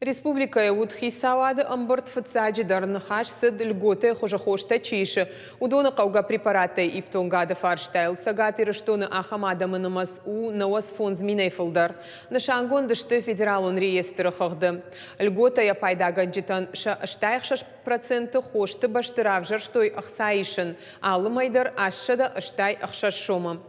Республикӕйы уыд хицауады ӕмбырд. Фыццаджыдӕр ныхас цыд, льготӕйы хуызы хостӕ чи исы, уыдоны хъӕугӕ препараттӕй ифтонгады фарстайыл. Цӕгат Ирыстоны ахӕм адӕмы нымӕц у 95 минӕй фылдӕр. Нысангонд сты федералон реестры хыгъды. Льготӕйӕ пайдагӕнджытӕн сӕ 66% хосты бӕсты равзӕрстой ӕхца исын, алы мӕй дӕр 886 сомы.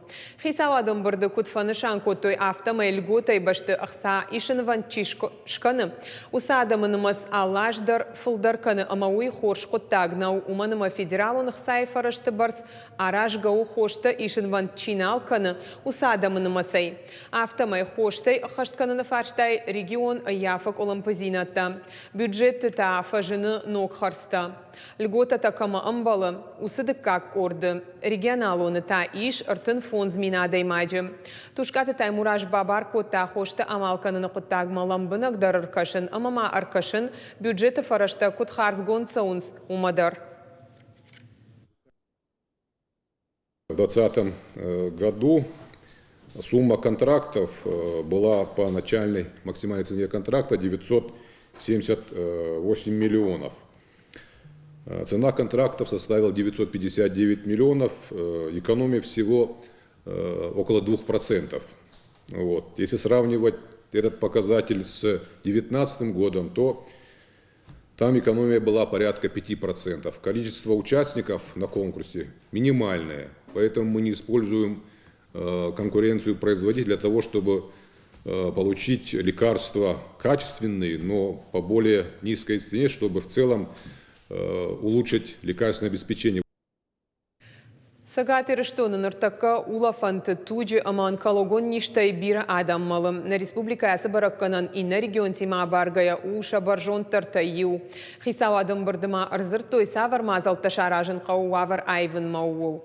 Хицауады ӕмбырды куыд фӕнысан кодтой, афтӕмӕй льготӕйы бӕсты ӕхца исынвӕнд чи скӕны, уыцы адӕмы нымӕц алы аз дӕр фылдӕр кӕны ӕмӕ уый хорз хъуыддаг нӕу, уымӕн ӕмӕ федералон ӕхцайы фӕрӕзты бӕрц аразгӕ у хостӕ исынвӕнд чи нал кӕны, уыцы адӕмы нымӕцӕй. Афтӕмӕй хостӕй ӕххӕст кӕныны фарстайы регион ӕййафы къуылымпыдзинӕдтӕ, бюджеты та фӕзыны ног хӕрдзтӕ. Льготӕтӕ кӕмӕ ӕмбӕлы, уыцы дыккаг къорды, регионалоны та ис 35 мин адӕймаджы. Тускъаты Таймураз бабар кодта хостӕ амал кӕныны хъуыддагмӕ лӕмбынӕгдӕр ӕркӕсын ӕмӕ ма ӕркӕсын, бюджеты фӕрӕзтӕ куыд хардзгонд цӕуынц, уымӕ дӕр. В 2020 году сумма контрактов была по начальной максимальной цене контракта 978 миллионов. Цена контрактов составила 959 миллионов, экономия всего около 2%. Вот. Если сравнивать этот показатель с 2019 годом, то там экономия была порядка 5%. Количество участников на конкурсе минимальное, поэтому мы не используем конкуренцию производителей для того, чтобы получить лекарства качественные, но по более низкой цене, чтобы в целом улучшить лекарственное обеспечение. Цӕгат Ирыстоны ныртӕккӕ улӕфӕнты, туджы ӕмӕ онкологон низтӕй бирӕ адӕм мӕлы. Нӕ республикӕйы ацы бӕрӕггӕнӕн иннӕ регионтимӕ абаргӕйӕ у сӕ бӕрзонддӕртӕй иу. Хицауады ӕмбырды ма ӕрдзырдтой, цавӕр мадзӕлттӕ саразын хъӕуы уавӕр аивынмӕ, ууыл.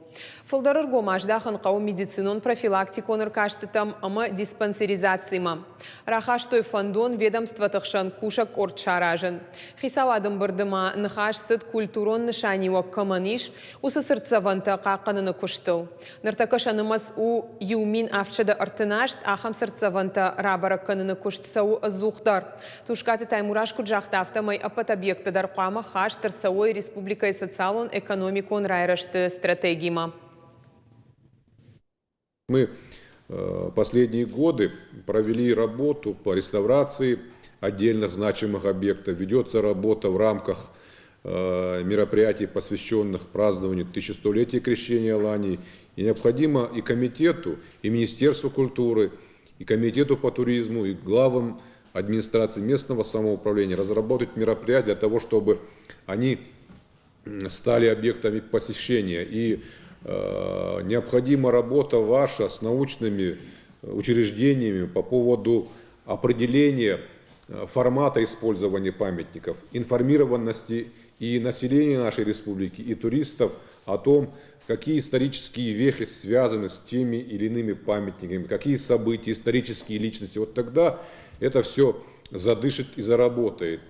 Фылдӕр ӕргом аздахын хъӕуы медицинон профилактикон ӕркастытӕм ӕмӕ диспансеризацимӕ. Рахастой фӕндон ведомствоты хсӕн кусӕг къорд саразын. Хицауады ӕмбырды ма ныхас цыд, культурон нысаниуӕг кӕмӕн ис, уыцы цыртдзӕвӕнтӕ хъахъхъӕныны куыстыл. Ныртӕккӕ сӕ нымӕц у 10 738, ахӕм цыртдзӕвӕнтӕ рабӕрӕг кӕныны куыст цӕуы ӕдзухдӕр. Тускъаты Таймураз куыд загъта, афтӕмӕй ӕппӕт объекттӕ дӕр хъуамӕ хаст ӕрцӕуой республикӕйы социалон-экономикон райрӕзты стратегимӕ. Мы последние годы провели работу по реставрации отдельных значимых объектов. Ведется работа в рамках мероприятий, посвященных празднованию 1100-летия крещения Алании. И необходимо и комитету, и Министерству культуры, и комитету по туризму, и главам администрации местного самоуправления разработать мероприятия для того, чтобы они стали объектами посещения. И необходима работа ваша с научными учреждениями по поводу определения формата использования памятников, информированности и населения нашей республики, и туристов о том, какие исторические вехи связаны с теми или иными памятниками, какие события, исторические личности. Вот тогда это все задышит и заработает.